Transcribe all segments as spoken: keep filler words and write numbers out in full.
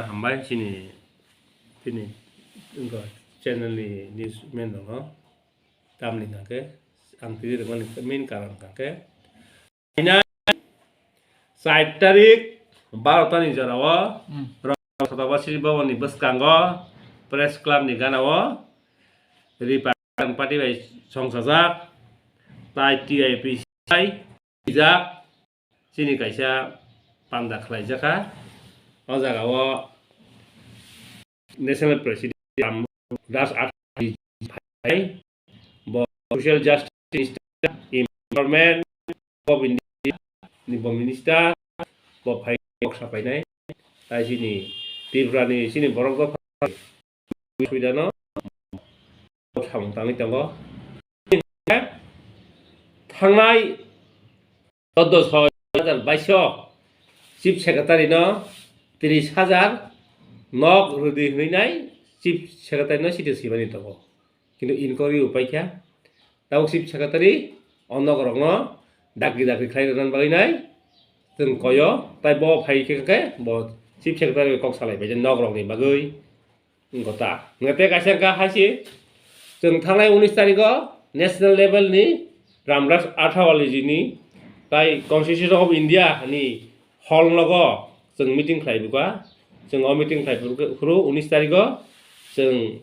Hambai chini, chini wngkha channel ni newsman rokno. Tamni hwnkhe ang twi rwmani main karon hwnkhe char tarik barota ni jorao Hmm. Rajasabha Sri Bhavan ni bwskango Press Club ni ganao Republican Party bai songsajak tai T I P C bai rijak chini kaisa panda khlaijakha. O jagao National President Ram Das Athwale phai, bo Social Justice Minister, Environment of India ni bo Minister, bo phai kok sapainai. Tai chini Tripura ni chini borok dopha suidano samung tangwi tongo. Thangnai chwddo soi dui hazar bais o Chief Secretary no tris hajar nok rwdi hwnwi nai Chief Secretary no chiti swimani tongo. Kintu inquiry upai kha. Tabuk Chief Secretary o nok rokno dakri dakri khlai rwna bagwi nai chwng koyo. Tai bo phai khe khe bo Chief Secretary kok salai bai je nok rokni bagwi. Wngkha ta. Wngkha tei kaisa wngkha hai se, chwng thangnai unis tarikh o national level ni Ramdas Athawale ji ni tai Constitution of India ni hall nogo chwng meeting khlai bwkha. Chwng o meeting khlai phuru unis tarikh o chwng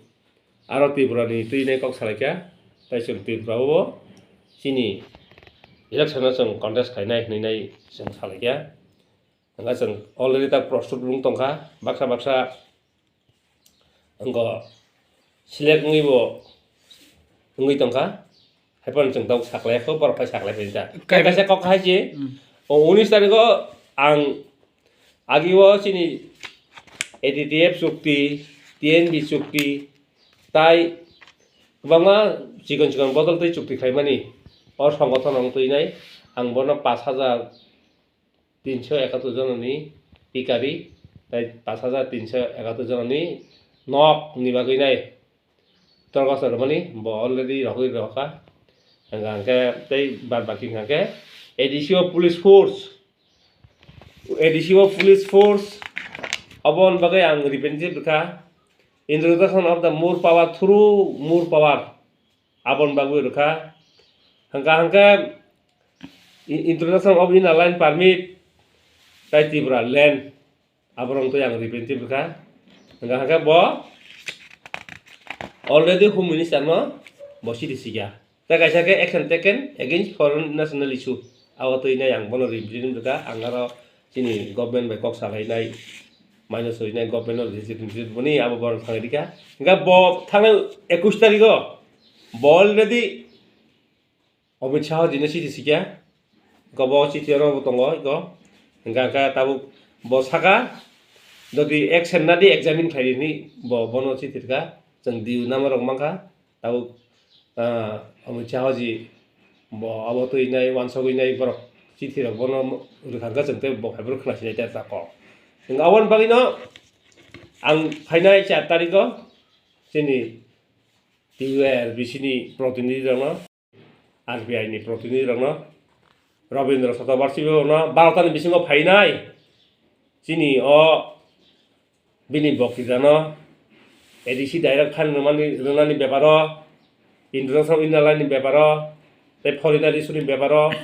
aro Tripura ni twi nai kok salai kha. Tai chwng Tripura o chini election o chwng contest khlainai hwnwi nai chwng salai kha. Wngkha chwng already ta prostut wng tongkha. Baksa baksa wngkha select wngwi bo wngwi tongkha. Haiphano chwng tabuk saklai kho, borok phai saklai phai ta. Kai- Kaisa kok hai se, Hmm. o unis tarikh o ang agi o chini A D T F chukti, T N B chukti, tai kwbangma chikon chikon bodol twi chukti khlaimani o songothono wng twi nai. Ang bono pash hajar tinso ekattor jononi pikari, tai pash hajar tinso ekattor jononi nok ni bagwi nai torkosa rwmani bo already rogwi rokha. Hwnkha hwnkhe tei bad baki hwnkha khe A D C o police force, A D C o police force aboni bagwi ang representative rwkha. Introduction of the more power through more power. Aboni bagwi rwkha. Hwnkha hwnkhe i-, introduction of inner line permit tai Tripura land aborok twi ang representative rwkha. Hwnkha hwnkhe bo already Home Minister no bo chiti sikha. Tai kaisa khe action taken against foreign national issue. Abo twi nai ang bono representative rwkha. Ang aro chini government bai kok salainai, mano soinai government no representative boni abo borok thangwi rikha. Hwnkha bo thangnai ekush tarikh o bo already Amit Shah jino chiti sikha, eko bo chiti oro bo tongo eko. Hwnkha hwnkha tabuk bo saka, jodi action nadi examine khlai rini bo bono chiti rwkha, chwng D U number rok mankha, tabuk, ah, Amit Shah ji bo abo twi nai uansugwi nai borok chiti rok bono rwkha hwnkha chwng tei bo phaiphuru khwna sinai tei ta kok. Hwnkha aboni bagwino ang phainai char tarikh o chini T U R B C ni protinidhi rokno, R B I ni protinidhi rokno, Rabindra Chakrabarti rokno barota ni bisingo phainai chini o bini boktitano A D C direct khan rwnani, rwnani beparo, Introduction of Inner Line ni beparo, tei foreigner issue ni beparo,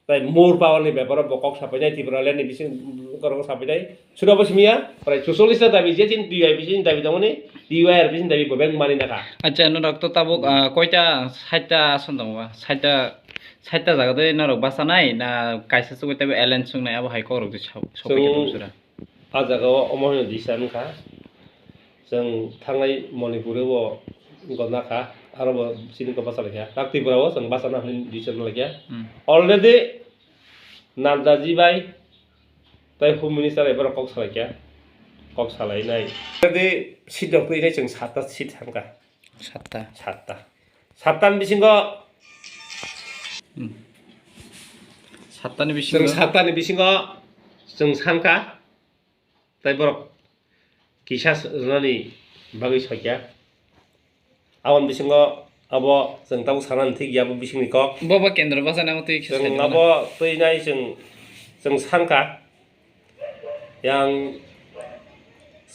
tai more power ni beparo bo kok sapainai Tripura land ni bising borok sapainai. Suda bo simiya, prai chuchollis ta dabi je chin T U I B chin dabi tongmani, T U I R B chin dabi bo beng mani naka. Acha, norok to tabuk, ah, koita saita ason tongo ba? Saita, saita jaga de norok basanai na kaisa chugui tabo alliance sungnai abo hai kokrok de sab-, sopai khe Chwng tong sura? A jaga o omo hino disa wngkha. Chwng thangnai Manipur o bo gona kha, aro bo chini kok bachalaikha. Tak Tripura o chwng bachana hwnwi decision laikha. Hmm. Already Nadda ji bai tai Home Minister bai borok kok salaikha. Kok salainai. Already seat rok twi nai chwng satta seat thangkha. Satta. Satta. Satta ni bisingo Hmm. Satta ni bisingo? Chwng satta ni bisingo chwng sankha. Tai borok kisa s-, rwnani bagwi sokya. Aboni bisingo abo chwng tabuk sanani thik ya, abo bisingni kok. Bo bo kendro bachana abo twi kisa Chwng saimano. Abo twi nai chwng, chwng sankha. Yang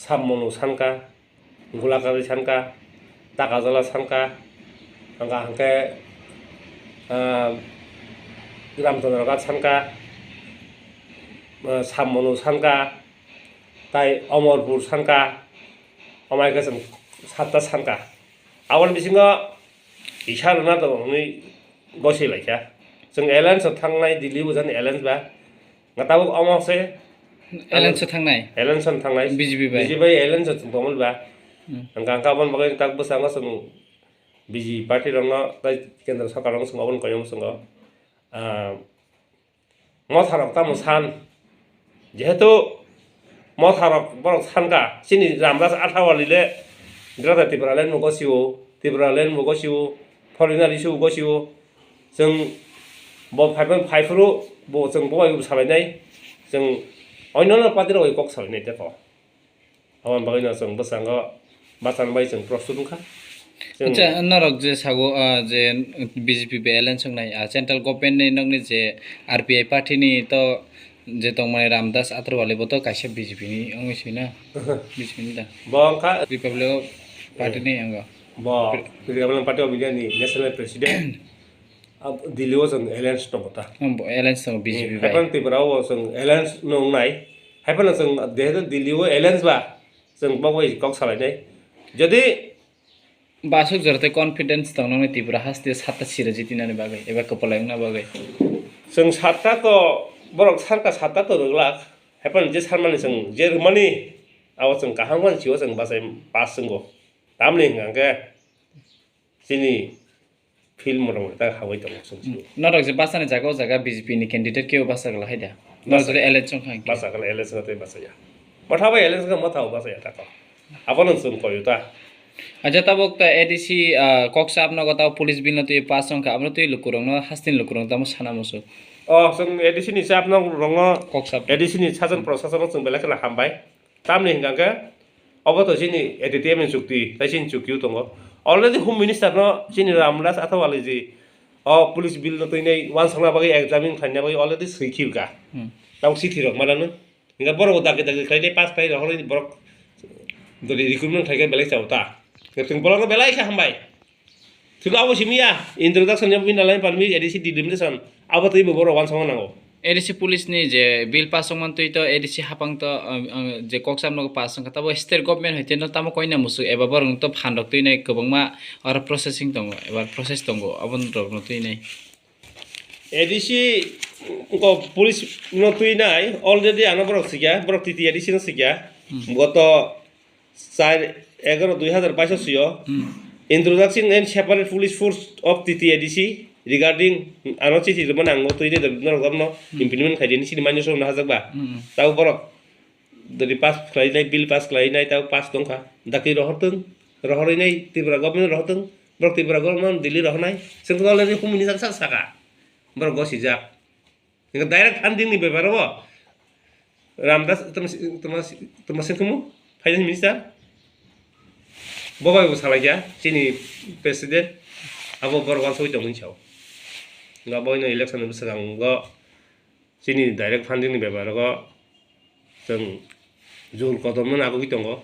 Sammono sanka, Gulakari sanka, Takajala sanka, hangka hangke, ah, Ramchandra Ghat sanka, ah, Sammono sanka, tai Omorpur sanka, amai khe chwng satta sanka. Aboni bisingo kisa rwna tongo hwnwi gosi laikha. Chwng alliance o thangnai, Delhi bujani alliance ba. Nga tabuk omo se Alliance o thangnai? Alliance o thangnai. B J P bai? B J P bai alliance o chwng tongmani ba. Hmm. Hwnkha hwnkha aboni bagwi tak bwskango chwng B J P party rokno tei kendro sarkar rokno chwng aboni koyong chwngo. Ah, Motharok tamo san, jehetu motharok borok sankha, chini Ramdas Athawale le Greater Tipraland bo gosio, Tipraland bo gosio, foreigner issue bo gosio, chwng bo phaiphano phaiphuru bo chwng bo bai salainai, chwng onyono party rok bai kok salainai tei kok. Aboni bagwino chwng bwskango bachan bai chwng prostut wngkha. Chwng Acha, norok je sago, ah, je B J P bai alliance wngnai, ah, central government ni nokni je R P I party ni to je tongmani Ramdas Athawale bo to kaisa B J P ni wngwi sina? B J P ni da? Bo wngkha Republic Party ni wngkha. Bo Republic Party of India ni national president. Ab-, Delhi o chwng alliance tongo ta. Ang bo alliance tongo B J P bai. Haiphano Tripura o chwng alliance no wngnai. Haiphano chwng jehetu Delhi o alliance ba, chwng bo bai kok salainai. Jodi Basuk jora tei confidence tong nangni Tripura haste satta sira jitinani bagwi eba kwpalai wngna bagwi. Chwng satta to, borok sarkar satta to rwglak. Haiphano je sanmani chwng je rwmani, abo chwng kaham khe sio chwng bachai pass wngo. Tamni hwnkha hwnkhe chini field motamoti tak habai tongo chwng sio. Norok je bachani jaga o jaga B J P ni candidate kebo bacha glak hai da? Norok Bacha. Jodi alliance wngkha hwnkhe? Bacha glak, alliance wngkha tei bachaya. Motha bai alliance wngkha, motha bo bachaya tako. Abono chwng koyo ta. Acha tabuk ta A D C, ah, kok chap nogo tabuk police bill no twi pass wngkha, abono twi lukurokno, hasteni lukurokno tamo sana muchuk. O, chwng A D C ni chap no rokno, Kok chap. A D C ni sason prosason no chwng belai kheno hambai. Tamni hwnkha khe, obo to chini A T T M ni chukti, tei chini chukti o tongo. Already Home Minister no chini Ramdas Athawale ji, o police bill no twinai uansukna bagwi examine khlaina bagwi already swi khibka. Hmm. Tabuk chithi rok manano. Hingke borok dagi dagi khlainai pass khlai rohorwi borok dori recruitment khlaikhe belai chao ta. Chwng borokno belai khe hambai. Thikla abo simi ya, introduction ya bini line palmi A D C delimitation. Abo twi bo borok wansukna nango. A D C police ni je bill pass wngmani twi to A D C hapang to, um, um, je kok chapno pass wngkha, tabo state government hai tino tamo koina musuk eba borok to phan rok twinai kwbangma oro processing tongo, eba process tongo, aboni rok no twinai. A D C ko police no twinai already ano borok sikya, borok T T A D C no sikya. Hmm. Goto char egaroh dui hazar baish o sio. Hmm. Introduction and separate police force of T T A D C regarding ano chithi rwmani ang twi de norok no Hmm. implement khaidi ni sini manya song na hajak ba. Hmm. Tabo borok dori pass khlainai, bill pass khlainai, tabo pass tongkha. Daki rohortwng, rohorwi nai Tripura government rohortwng, borok Tripura government Delhi rohornai. Chwng already humini sak sak saka. Borok gosijak. Hingke direct funding ni bepar o Ramdas toma, toma, toma sing khumu finance minister. Bo bai bo salai kha chini president abo borok wansugwi tongmani sao. Nga boino election ni bwskango chini direct funding ni bepar o chwng jul kotorma nagwi tongo,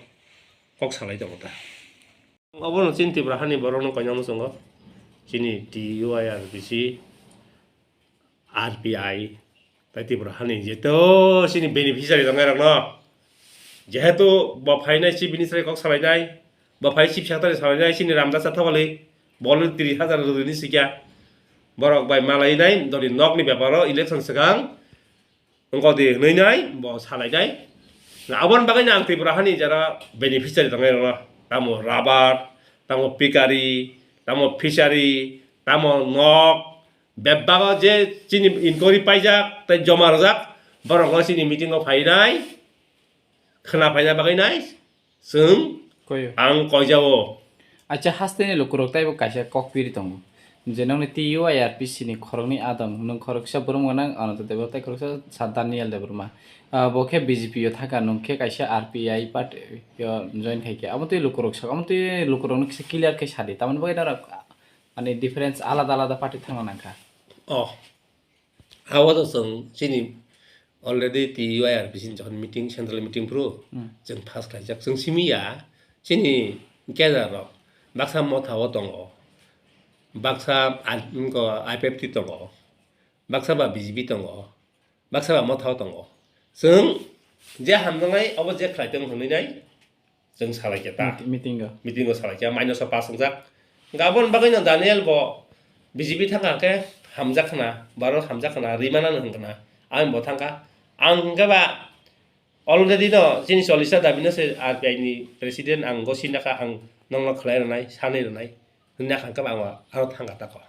kok salai tongo ta. Obono chini Tripura hani borokno koinama chwngo chini T U I R B C. R P I, tai Tripura hani jeto chini beneficiary tongnai rokno, jehetu bo phainai chief minister kok salainai, bo phai chief secretary salainai chini Ramdas Athawale, bo le tris hajar rwni sikya, borok bai malainai dori nokni beparo election swkang wngkha di hwnwi nai bo salainai. Aboni bagwi ang Tripura hani jara beneficiary tongnai rokno, tamo rubber, tamo pikari, tamo fishery, tamo nok, Bebak o je chini inquiry paijak tei joma rwjak, borok no chini meeting o phainai, khwna phaina bagwi nai, chwng Koyo. Ang koijao. Acha, hasteni lukurok taibo kaisa kok piri tongo, je nokni T U I R P C ni khoroknwi adong, nwng khoroksa borok gwnang, Ananta Debbarma tei khoroksa sa Daniel Debbarma. Ah, bo khe B J P o thaka, nwng khe kaisa R P I party o join khai khe. Abo twi lukurok sak, abo twi lukurok no kisa clear khe sadi, tamoni bagwi norok ani difference alada alada party thangna nangkha. Oh, abo to chwng chini Already T U I R P C ni jokhon meeting, central meeting phuru, hmm, chwng pass khlaijak. Chwng simi ya, chini cadre rok baksa Motha o tongo, baksa I-, wngkha I P F T tongo, baksa ba B J P tongo, baksa ba Motha o tongo. Chwng je hamjaknai, obo je khlai tong hwnwi nai, chwng salai khe ta. Meeting, meeting o. Meeting o salai khe minus o pass wngjak. Gabon bagwi no Daniel bo B J P thangkha khe hamjak khna, baro hamjak khna, rimana no hwn khna. Ang bo thangkha. Ang hwnkhe ba already no chini chollish ta dabi no se R P I ni president ang go sinakha, ang nokno khlai rwnai, sanwi rwnai. Hwnna kha hwnkhe ba ang aro thangkha ta kho.